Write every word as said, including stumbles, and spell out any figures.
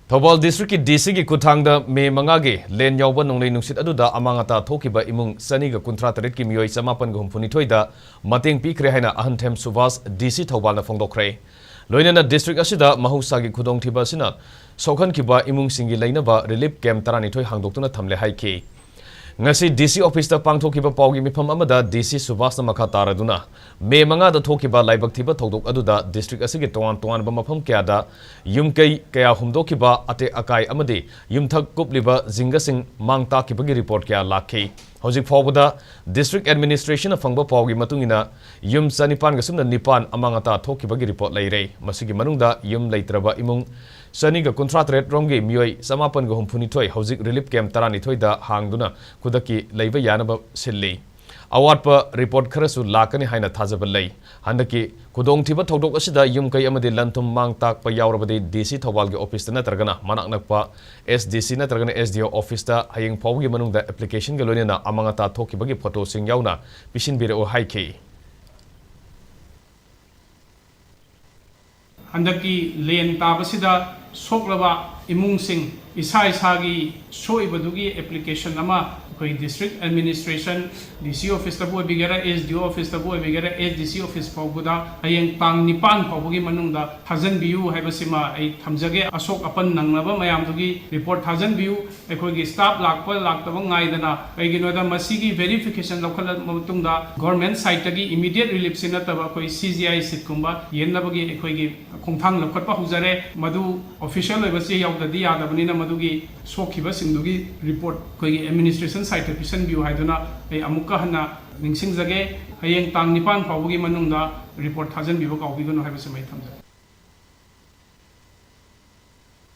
ꯊꯧꯕꯥꯜ ꯗꯤꯁꯇ꯭ꯔꯤꯛꯀꯤ ꯗꯤ ꯁꯤꯒꯤ ꯈꯨꯠꯊꯥꯡꯗ ꯃꯦ ꯃꯉꯥꯒꯤ ꯂꯦꯟ ꯌꯥꯎꯕ ꯅꯣꯡꯂꯩ ꯅꯨꯡꯁꯤꯠ ꯑꯗꯨꯗ ꯑꯃꯥꯡ ꯑꯇꯥ ꯊꯣꯛꯈꯤꯕ ꯏꯃꯨꯡ ꯆꯅꯤꯒ ꯀꯨꯟꯊ꯭ꯔꯥ ꯇꯔꯦꯠꯀꯤ ꯃꯤꯑꯣꯏ ꯆꯃꯥꯄꯟꯒ ꯍꯨꯝꯐꯨꯅꯤꯊꯣꯏꯗ ꯃꯇꯦꯡ ꯄꯤꯈ꯭ꯔꯦ ꯍꯥꯏꯅ ꯑꯍꯟꯊꯦꯝ ꯁꯨꯚꯥꯁ, ꯗꯤ ꯁꯤ ꯊꯧꯕꯥꯜꯅ ꯐꯣꯡꯗꯣꯛꯈ꯭ꯔꯦ꯫ ꯂꯣꯏꯅꯅ ꯗꯤꯁꯇ꯭ꯔꯤꯛ ꯑꯁꯤꯗ ꯃꯍꯧꯁꯥꯒꯤ ꯈꯨꯗꯣꯡꯊꯤꯕ ꯑꯁꯤꯅ ꯁꯣꯛꯍꯟꯈꯤꯕ ꯏꯃꯨꯡꯁꯤꯡꯒꯤ ꯂꯩꯅꯕ ꯔꯤꯂꯤꯐ ꯀꯦꯝꯞ ꯇꯔꯥꯅꯤꯊꯣꯏ ꯍꯥꯡꯗꯣꯛꯇꯨꯅ ꯊꯝꯂꯦ ꯍꯥꯏꯈꯤ꯫ ꯉꯁꯤ ꯗꯤ ꯁꯤ ꯑꯣꯐꯤꯁꯇ ꯄꯥꯡꯊꯣꯛꯈꯤꯕ ꯄꯥꯎꯒꯤ ꯃꯤꯐꯝ ꯑꯃꯗ ꯗꯤ ꯁꯤ ꯁꯨꯚꯥꯁꯅ ꯃꯈꯥ ꯇꯥꯔꯗꯨꯅ, ꯃꯦ ꯃꯉꯥꯗ ꯊꯣꯛꯈꯤꯕ ꯂꯥꯏꯕꯛ ꯊꯤꯕ ꯊꯧꯗꯣꯛ ꯑꯗꯨꯗ ꯗꯤꯁꯇ꯭ꯔꯤꯛ ꯑꯁꯤꯒꯤ ꯇꯣꯉꯥꯟ ꯇꯣꯉꯥꯟꯕ ꯃꯐꯝ ꯀꯌꯥꯗ ꯌꯨꯝ ꯀꯩ ꯀꯌꯥ ꯍꯨꯝꯗꯣꯛꯈꯤꯕ, ꯑꯇꯦꯛ ꯑꯀꯥꯏ ꯑꯃꯗꯤ ꯌꯨꯝꯊꯛ ꯀꯨꯞꯂꯤꯕ ꯖꯤꯡꯒꯁꯤꯡ ꯃꯥꯡ ꯇꯥꯛꯈꯤꯕꯒꯤ ꯔꯤꯄꯣꯔꯠ ꯀꯌꯥ ꯂꯥꯛꯈꯤ꯫ ꯍꯧꯖꯤꯛ ꯐꯥꯎꯕꯗ ꯗꯤꯁꯇ꯭ꯔꯤꯛ ꯑꯦꯗꯃꯤꯅꯤꯁꯇ꯭ꯔꯦꯁꯟꯅ ꯐꯪꯕ ꯄꯥꯎꯒꯤ ꯃꯇꯨꯡ ꯏꯟꯅ, ꯌꯨꯝ ꯆꯅꯤꯄꯥꯟꯒ ꯁꯨꯞꯅ ꯅꯤꯄꯥꯟ ꯑꯃꯥꯡ ꯑꯇꯥ ꯊꯣꯛꯈꯤꯕꯒꯤ ꯔꯤꯄꯣꯔꯠ ꯂꯩꯔꯦ꯫ ꯃꯁꯤꯒꯤ ꯃꯅꯨꯡꯗ ꯌꯨꯝ ꯂꯩꯇ꯭ꯔꯕ ꯏꯃꯨꯡ ꯆꯅꯤꯒ ꯀꯨꯟꯊ꯭ꯔꯥ ꯇꯔꯦꯠ ꯔꯣꯝꯒꯤ ꯃꯤꯑꯣꯏ ꯆꯃꯥꯄꯟꯒ ꯍꯨꯝꯐꯨꯅꯤꯊꯣꯏ ꯍꯧꯖꯤꯛ ꯔꯤꯂꯤꯐ ꯀꯦꯝꯞ ꯇꯔꯥꯅꯤꯊꯣꯏꯗ ꯍꯥꯡꯗꯨꯅ ꯈꯨꯗꯛꯀꯤ ꯂꯩꯕ ꯌꯥꯅꯕ ꯁꯤꯜꯂꯤ꯫ ꯑꯋꯥꯠꯄ ꯔꯤꯄꯣꯔꯠ ꯈꯔꯁꯨ ꯂꯥꯛꯀꯅꯤ ꯍꯥꯏꯅ ꯊꯥꯖꯕ ꯂꯩ꯫ ꯍꯟꯗꯛꯀꯤ ꯈꯨꯗꯣꯡꯊꯤꯕ ꯊꯧꯗꯣꯛ ꯑꯁꯤꯗ ꯌꯨꯝ ꯀꯩ ꯑꯃꯗꯤ ꯂꯟ ꯊꯨꯝ ꯃꯥꯡ ꯇꯥꯛꯄ ꯌꯥꯎꯔꯕꯗꯤ, ꯗꯤ ꯁꯤ ꯊꯧꯕꯥꯜꯒꯤ ꯑꯣꯐꯤꯁꯇ ꯅꯠꯇ꯭ꯔꯒꯅ ꯃꯅꯥꯛ ꯅꯛꯄ ꯑꯦꯁ ꯗꯤ ꯁꯤ ꯅꯠꯇ꯭ꯔꯒꯅ ꯑꯦꯁ ꯗꯤ ꯑꯣ ꯑꯣꯐꯤꯁꯇ ꯍꯌꯦꯡ ꯐꯥꯎꯕꯒꯤ ꯃꯅꯨꯡꯗ ꯑꯦꯄ꯭ꯂꯤꯀꯦꯁꯟꯒ ꯂꯣꯏꯅꯅ ꯑꯃꯥꯡ ꯑꯇꯥ ꯊꯣꯛꯈꯤꯕꯒꯤ ꯐꯣꯇꯣꯁꯤꯡ ꯌꯥꯎꯅ ꯄꯤꯁꯤꯟꯕꯤꯔꯛꯎ ꯍꯥꯏꯈꯤ꯫ ꯍꯟꯗꯛꯀꯤ ꯂꯦꯟ ꯇꯥꯕꯁꯤꯗ ꯁꯣꯛꯂꯕ ꯏꯃꯨꯡꯁꯤꯡ ꯏꯁꯥ ꯏꯁꯥꯒꯤ ꯁꯣꯛꯏꯕꯗꯨꯒꯤ ꯑꯦꯄ꯭ꯂꯤꯀꯦꯁꯟ ꯑꯃ ꯑꯩꯈꯣꯏ ꯗꯤꯁꯇ꯭ꯔꯤꯛ ꯑꯦꯗꯃꯤꯅꯤꯁꯇ꯭ꯔꯦꯁꯟ, ꯗꯤ ꯁꯤ ꯑꯣꯐꯤꯁꯇꯕꯨ ꯑꯣꯏꯕꯤꯒꯦꯔꯥ, ꯑꯦꯁ ꯗꯤ ꯑꯣ ꯑꯣꯐꯤꯁꯇꯕꯨ ꯑꯣꯏꯕꯤꯒꯦꯔꯥ, ꯑꯦꯁ ꯗꯤ ꯁꯤ ꯑꯣꯐꯤꯁ ꯐꯥꯎꯕꯗ ꯍꯌꯦꯡ ꯇꯥꯡ ꯅꯤꯄꯥꯟ ꯐꯥꯎꯕꯒꯤ ꯃꯅꯨꯡꯗ ꯊꯥꯖꯤꯟꯕꯤꯌꯨ ꯍꯥꯏꯕꯁꯤꯃ ꯑꯩ ꯊꯝꯖꯒꯦ꯫ ꯑꯁꯣꯛ ꯑꯄꯟ ꯅꯪꯂꯕ ꯃꯌꯥꯝꯗꯨꯒꯤ ꯔꯤꯄꯣꯔꯠ ꯊꯥꯖꯤꯟꯕꯤꯌꯨ꯫ ꯑꯩꯈꯣꯏꯒꯤ ꯁ꯭ꯇꯥꯐ ꯂꯥꯛꯄ ꯂꯥꯛꯇꯕ ꯉꯥꯏꯗꯅ, ꯀꯩꯒꯤꯅꯣꯗ ꯃꯁꯤꯒꯤ ꯚꯦꯔꯤꯐꯤꯀꯦꯁꯟ ꯂꯧꯈꯠꯂꯕ ꯃꯇꯨꯡꯗ ꯒꯣꯔꯃꯦꯟ ꯁꯥꯏꯠꯇꯒꯤ ꯏꯃꯤꯗꯤꯌꯦꯠ ꯔꯤꯂꯤꯐꯁꯤ ꯅꯠꯇꯕ ꯑꯩꯈꯣꯏ ꯁꯤ ꯖꯤ ꯑꯥꯏ ꯁꯤꯠꯀꯨꯝꯕ ꯌꯦꯟꯅꯕꯒꯤ ꯑꯩꯈꯣꯏꯒꯤ ꯈꯣꯡꯊꯥꯡ ꯂꯧꯈꯠꯄ ꯍꯧꯖꯔꯦ꯫ ꯃꯗꯨ ꯑꯣꯐꯤꯁꯤꯌꯦꯜ ꯑꯣꯏꯕ ꯆꯦ ꯌꯥꯎꯗ꯭ꯔꯗꯤ ꯌꯥꯗꯕꯅꯤꯅ, ꯃꯗꯨꯒꯤ ꯁꯣꯛꯈꯤꯕꯁꯤꯡꯗꯨꯒꯤ ꯔꯤꯄꯣꯔꯠ ꯑꯩꯈꯣꯏꯒꯤ ꯑꯦꯗꯃꯤꯅꯤꯁꯇ꯭ꯔꯦꯁꯟ ꯁꯥꯏꯠꯇ ꯄꯤꯁꯤꯟꯕꯤꯌꯨ ꯍꯥꯏꯗꯨꯅ ꯑꯩ ꯑꯃꯨꯛꯀ ꯍꯟꯅ ꯅꯤꯡꯁꯤꯡꯖꯒꯦ꯫ ꯍꯌꯦꯡ ꯇꯥꯡ ꯅꯤꯄꯥꯟ ꯐꯥꯎꯕꯒꯤ ꯃꯅꯨꯡꯗ ꯔꯤꯄꯣꯔꯠ ꯊꯥꯖꯤꯟꯕꯤꯕ ꯀꯥꯎꯕꯤꯒꯅꯨ ꯍꯥꯏꯕꯁꯤꯃ ꯑꯩ ꯊꯝꯖꯒꯦ꯫